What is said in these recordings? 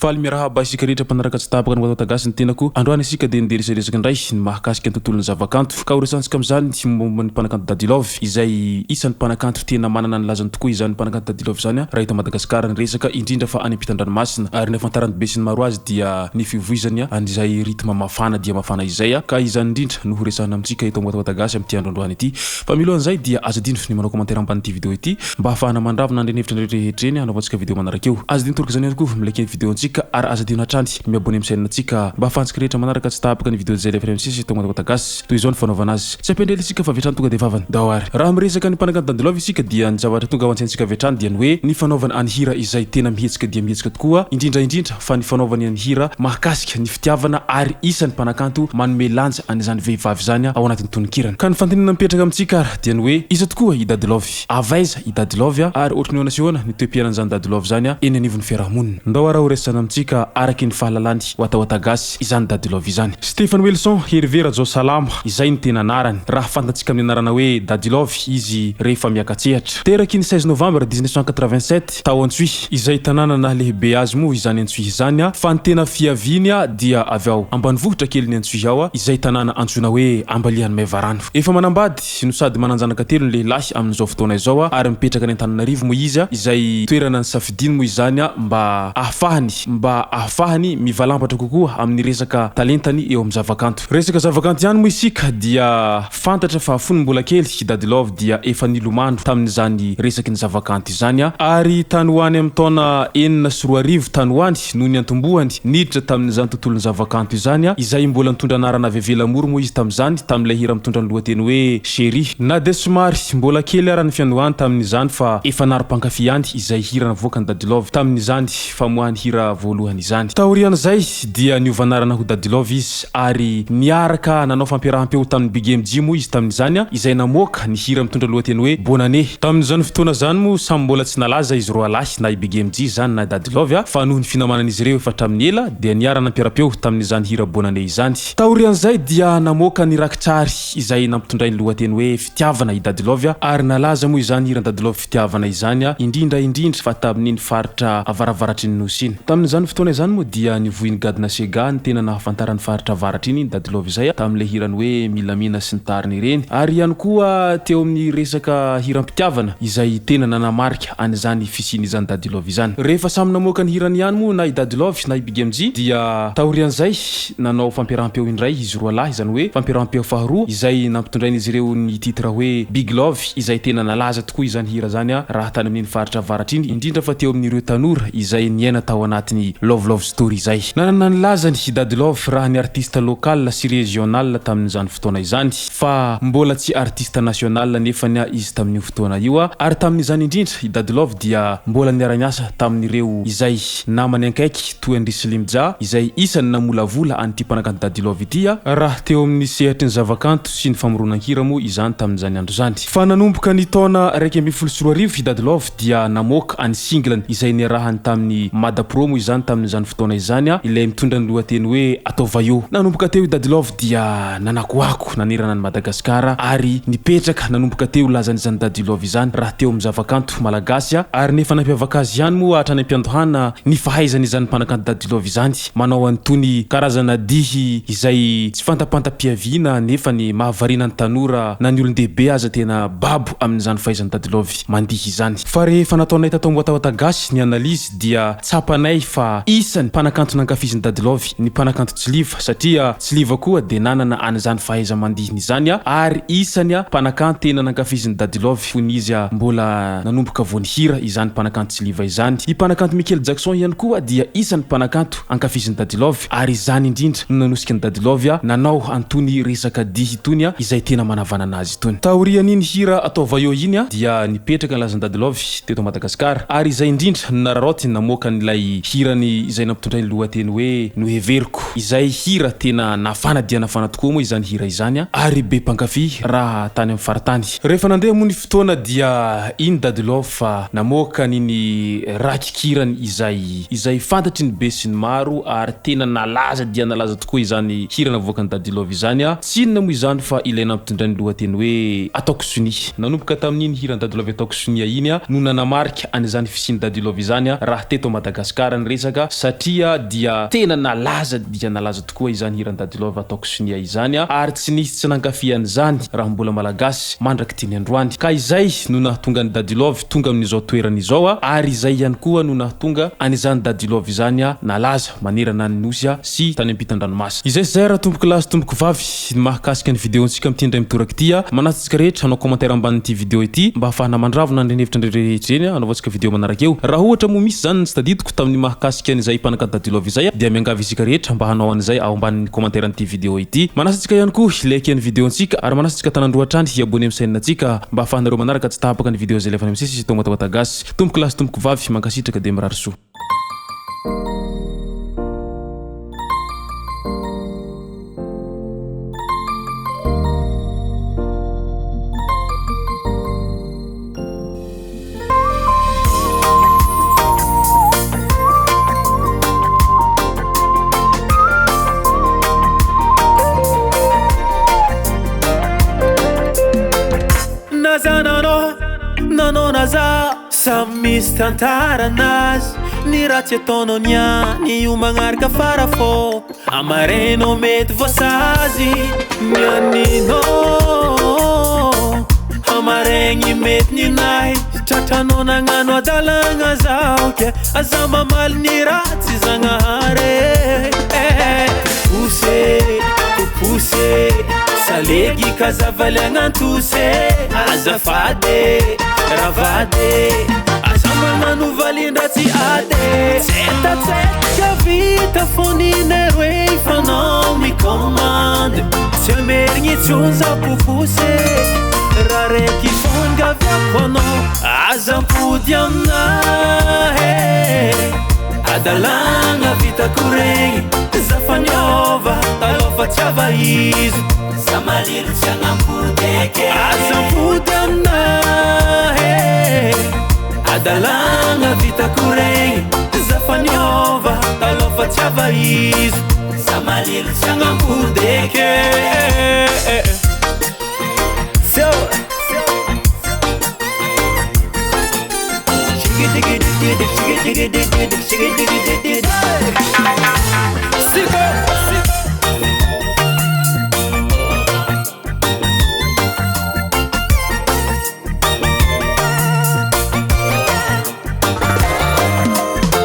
Faly miarahaba isika rehetra mpanaraka tsy tapaka ny Watawata Gasy ny tenako. Androany isika dia ndeha hiresadresaka indray ny mahakasika ny tontolon'ny zavakanto. Ka horesahantsika amin'izany ny momba ny mpanakanto Dadi Love izay isan'ny mpanakanto tena manana ny lazany tokoa izany mpanakanto Dadi Love izany raha eto Madagasikara ny resaka indrindra fa any ampitan-dranomasina ary ny ahafantaran'ny besinimaro azy dia ny fivoizany an'izay rythme mafana dia mafana izay ka izany indrindra no horesahana amintsika eto amin'ny Watawata Gasy amin'ity andro androany ity. Fa milohan'izay dia aza adino ny manao commentaire ambanin'ity vidéo ity mba hahafahana mandravona an'ireny hevitra rehetra ireny hanaovantsika vidéo manaraka eo. Aza adino toraka izany ihany koa mi-like ny vidéo antsika ary aza adino hatrany ny mi-abonner amin'ny chaîne antsika mba hahafahantsika rehetra manaraka tsy tapaka ny vidéo izay alefa misesy eto Watawata Gasy. Toy izao ny fanaovana azy. Tsy ampiandry ela isika fa avy hatrany tonga dia vavany. Ndao ary. Raha miresaka ny mpanakanto Dadi Love isika dia ny zavatra tonga ao an-tsaintsika avy hatrany dia ny hoe ny fanaovana any hira izay tena mihetsika dia mihetsika tokoa indrindra indrindra fa ny fanaovany any hira mahakasika ny fitiavana ary isan'ny mpanakanto manome lanja an'izany vehivavy izany ao anatin'ny tononkirany. Ka ny fanontaniana mipetraka amintsika ary dia ny hoe iza tokoa i Dadi Love? Avy aiza i Dadi Love ary ohatry ny ahoana sy ahoana ny toe-piainan'izany Dadi Love izany eny anivon'ny fiarahamonina? Ndao ary horesahana amintsika araky ny fahalalany Watawata Gasy izany Dadi Love izany. Stephen Wilson Hervé Rajaosalama, izay no tena anarany, raha fantatsika amin'ny anarana hoe Dadi Love izy rehefa miaka-tsehatra. Teraky ny 16 novambra 1987, Tao Antsohihy, izay tanàna nahalehibe azy moa izany Antsohihy izany, fa ny tena fiaviany dia avy ao ambanivohitra kelin'i Antsohihy ao, izay tanàna antsoina hoe Ambalian'i Maivarano. Efa manambady no sady manan-janaka telo ny lehilahy amin'izao fotoana izao ary mipetraka any Antananarivo moa izy, izay toerana nisafidiany moa izany mba ahafahany mba ahafahany mivalampatra kokoa amin'ny resaka talentany eo amin'ny zavakanto. Resaka zavakanto ihany moa isika dia. Fantatra fa fony mbola kely i Dadi Love dia efa nilomano tamin'izany resaky ny zavakanto izany ary tany ho any amin'ny taona 2006 tany ho any no niantombohany niditra tamin'izany tontolon'ny zavakanto izany izay mbola nitondra anarana Veve Lamour moa izy tamin'izany tamin'ilay hira mitondra ny lohateny hoe Chérie. Na dia somary mbola kely ara ny fiandohany tamin'izany fa efa naro mpankafy ihany izay hira navoakan'i Dadi Love tamin'izany famoahany hira voalohany izany. Taorian'izay dia niova anarana ho Dadi Love izy ary niaraka nanao fampiaraham-peo tamin'i Big MJ moa izy tamin'izany, izay namoaka ny hira mitondra lohateny hoe Bonne année. Tamin'izany fotoana izany moa samy mbola tsy nalaza izy roalahy na i Big MJ izany na i Dadi Love fa noho ny finamanan'izy ireo efa hatramin'ny ela dia niara-nampiara-peo tamin'izany hira Bonne année izany. Taorian'izay dia namoaka ny rakitsary izay nampitondrainy lohateny hoe Fitiavana i Dadi Love ary nalaza moa izany hiran'i Dadi Love Fitiavana izany, indrindra indrindra fa tamin'iny faritra avaravaratry ny Nosy iny. Tamin'izany fotoana izany moa dia nivoy ny gadona Sega ny tena nahafantaran'ny faritra avaratra iny Dadi Love izay tamin'ilay hirany hoe Milamina sy ny tariny ireny ary ihany koa teo amin'ny resaka hiram-pitiavana izay tena nanamarika an'izany fisian'izany Dadi Love izany. Rehefa samy namoaka ny hirany ihany moa na i Dadi Love na i Big MJ dia taorian'izay nanao fampiaraham-peo indray izy roalahy, izany hoe fampiaraham-peo faharoa izay nampitondrain'izy ireo ny titre hoe Big Love izay tena nalaza tokoa izany hira izany raha tany amin'iny faritra avaratra iny, indrindra fa teo amin'ireo tanora izay niaina tao anatin'ny Love Love Story izay. Nanana ny lazany i Dadi Love raha ny artiste local sy regional tamin'izany fotoana izany fa mbola tsy artiste national anefany izy tamin'io fotoana io ary tamin'izany indrindra i Dadi Love dia mbola niara-niasa tamin'ireo izay namany ankaiky toa an-dry Slim Jah izay isan'ny namolavola an'ity mpanakanto Dadi Love ity raha teo amin'ny sehatry ny zavakanto sy ny famoronan-kira moa izany tamin'izany andro izany. Fa nanomboka ny taona 2011 i Dadi Love dia namoaka any single-ny izay niarahany tamin'i Mada Pro moa izany tamin'izany fotoana izany ilay mitondra ny lohateny hoe Ataovaio. Nanomboka teo i Dadi Love dia nanakoako nanerana an'i Madagasikara ary nipetraka nanomboka teo lazan'izany Dadi Love izany raha teo amin'ny zavakanto malagasy ary ny efa nampiavaka azy ihany moa hatrany am-piandohana ny fahaizany izany mpanakanto Dadi Love izany manao an'itony karazana dihy izay tsy fantapanta-piaviana nefa ny mahavariana ny tanora na ny olon-dehibe aza tena babo amin'izany fahaizan'i Dadi Love mandihy izany. Fa rehefa nataonay tato Amboatawata Gasy ny analyse dia tsapanay fa isany mpanakanto nankafizin'i Dadi Love ny mpanakanto Tsiliva satria Tsiliva koa dia nanana an'izany fahaiza-mandihiny izany ary isany mpanakanto tena nankafizin'i Dadi Love fony izy mbola nanomboka vao nihira izany mpanakanto Tsiliva izany. I mpanakanto Michael Jackson ihany koa dia isany mpanakanto ankafizin'i Dadi Love ary izany indrindra no nanosika an'i Dadi Love nanao an'itony resaka dihy itony izay tena manavanana azy itony. Taorian'iny hira Ataovaio iny dia nipetraka ny lazan'i Dadi Love teto Madagasikara ary izay indrindra no nararaotiny namoaka an'ilay hirany izay nampitondrainy lohateny hoe Noheveriko izay hira tena nafana dia nafana tokoa moa izany hira izany ary be mpankafy raha tany amin'ny faritany. Rehefa nandeha moa ny fotoana dia iny Dadi Love fa namoaka an'iny rakikirany izay izay fantatry ny be sy ny maro ary tena nalaza dia nalaza tokoa izany hira navoakan'i Dadi Love izany. Tsy inona moa izany fa ilay nampitondrainy lohateny hoe Ataoko sonia. Nanomboka tamin'iny hiran'i Dadi Love Ataoko sonia iny no nanamarika an'izany fisian'i Dadi Love izany raha teto Madagasikara ny. resaka satria dia tena nalaza dia nalaza tokoa izany hiran'i Dadi Love ataoko sonia izany ary tsy nisy tsy nankafy an'izany raha mbola Malagasy mandrak'ity ny androany. Ka izay no nahatonga an'i Dadi Love tonga amin'izao toerana izao ary izay ihany koa no nahatonga an'izany Dadi Love izany nalaza manerana ny Nosy sy tany ampitan-dranomasina. Izay sy izay ra tompoko lahy sy tompoko vavy ny mahakasika ny video ntsika amin'ity indray mitoraka ity a! Manasa antsika rehetra hanao commentaire ambanin'ity video ity mba hahafahana mandravona an'ireny hevitra an'ireny rehetra ireny hanaovantsika video manaraka eo. Raha ohatra moa misy izany ny tsy tadidiko tamin'ny mahakasika an'izay mpanankato Dadilove izay dia miangavy isika rehetra mba hanao an'izay ao ambanin'ny commentaire an'ity video ity. Manasa antsika ihany koa hi-like ny video ntsika ary manasa antsika tanan-droa hatrany hi-abonner amin'ny chaîne ntsika mba hahafahanareo manaraka tsy tapaka ny video izay alefanay misesy eto Matamatà Gasy. Tompoko lahy sy tompoko vavy mankasitraka dia mirary soa. Samy misy tantaranazy Ny ratsy ataonao niany io magnaraka fara fô Amarenao mety voasazy Ny aninao Amaregny mety ninahy Tratranao nagnano adalagna zaho ke Aza mamaly ny ratsy Zagnahary eh. Poussé, poussé Salegy ka zavaliagnantosy Azafady, ravady Aza magnano valin-dratsy ady Tsetatseta vita fôninay roe Fanao mi-commande Tsy amerigny intsony za poposy Raha raiky fôngaviako anao Aza ampody aminahy e Adalagna vitako regny Za fa niôva taloha fa tsy ava izy Za malilo tsy hagnampody eky e Aza ampody aminahy e Adalagna vitako regny Za fa niôva taloha fa tsy ava izy Za malilo tsy hagnampody eky e So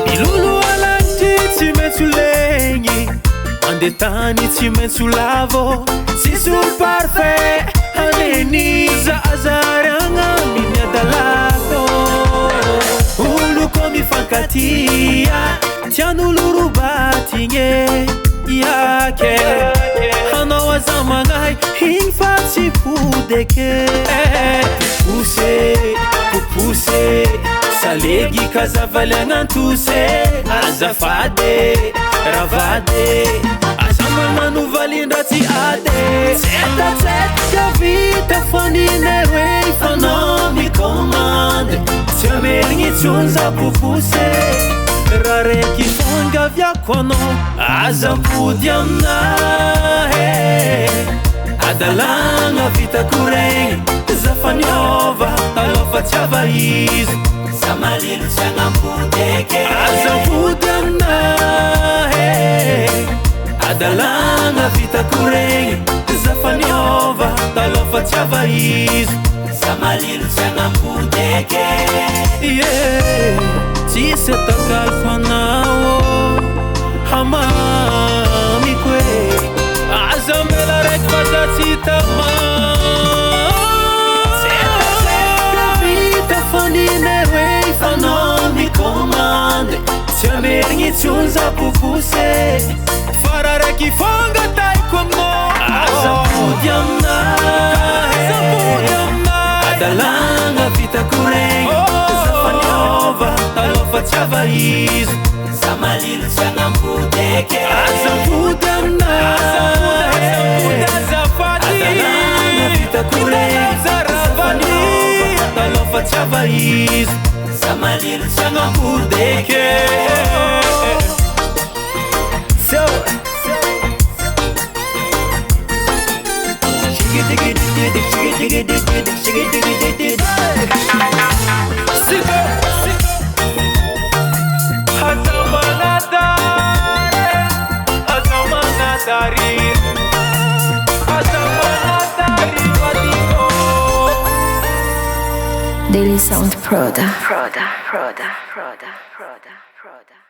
Miloloha lanitry tsy maintsy ho legny Mandeha tany tsy maintsy ho lavo Tsisy olo parfait haneny Za aza ary agnaminy ny adalako Olo koa mifankatia Tian'olo robatigny e Iake Anao aza magnahy igny fa tsy pody eke Poussé, poussé Salegy ka zavaliagnantosy Azafady, ravady Aza magnano valin-dratsy ady Tsetatseta vita faninay roe Fanao mi-commande Tsy amerigny intsony za poposy Raha raiky fangaviako anao Aza ampody aminahy e Adalagna vitako regny Za fa niôva taloha fa tsy ava izy Za malilo tsy hagnampody eky e Aza ampody aminahy e Adalagna vitako regny Za fa niôva taloha fa tsy ava izy Za malilo tsy hagnampody eky e Yeah, tsisy atakalo anao Hamamiko e Aza ambela raiky fa za tsy tamà Tsetatseta vita faninay roe Fanao mi-commande Tsy amerigny intsony za poposy Fa raha raiky fangatahiko aminao Aza ampody aminahy Aza ampody aminahy Adalagna vitako regny Za fa niôva taloha fa tsy ava izy Za malilo tsy hagnampody eky e Aza ampody aminahy Adalagna vitako regny Za fa niôva taloha fa tsy ava izy Za malilo tsy hagnampody eky e So Daily Sound Proda. Proda. Proda. Proda. Proda. Proda.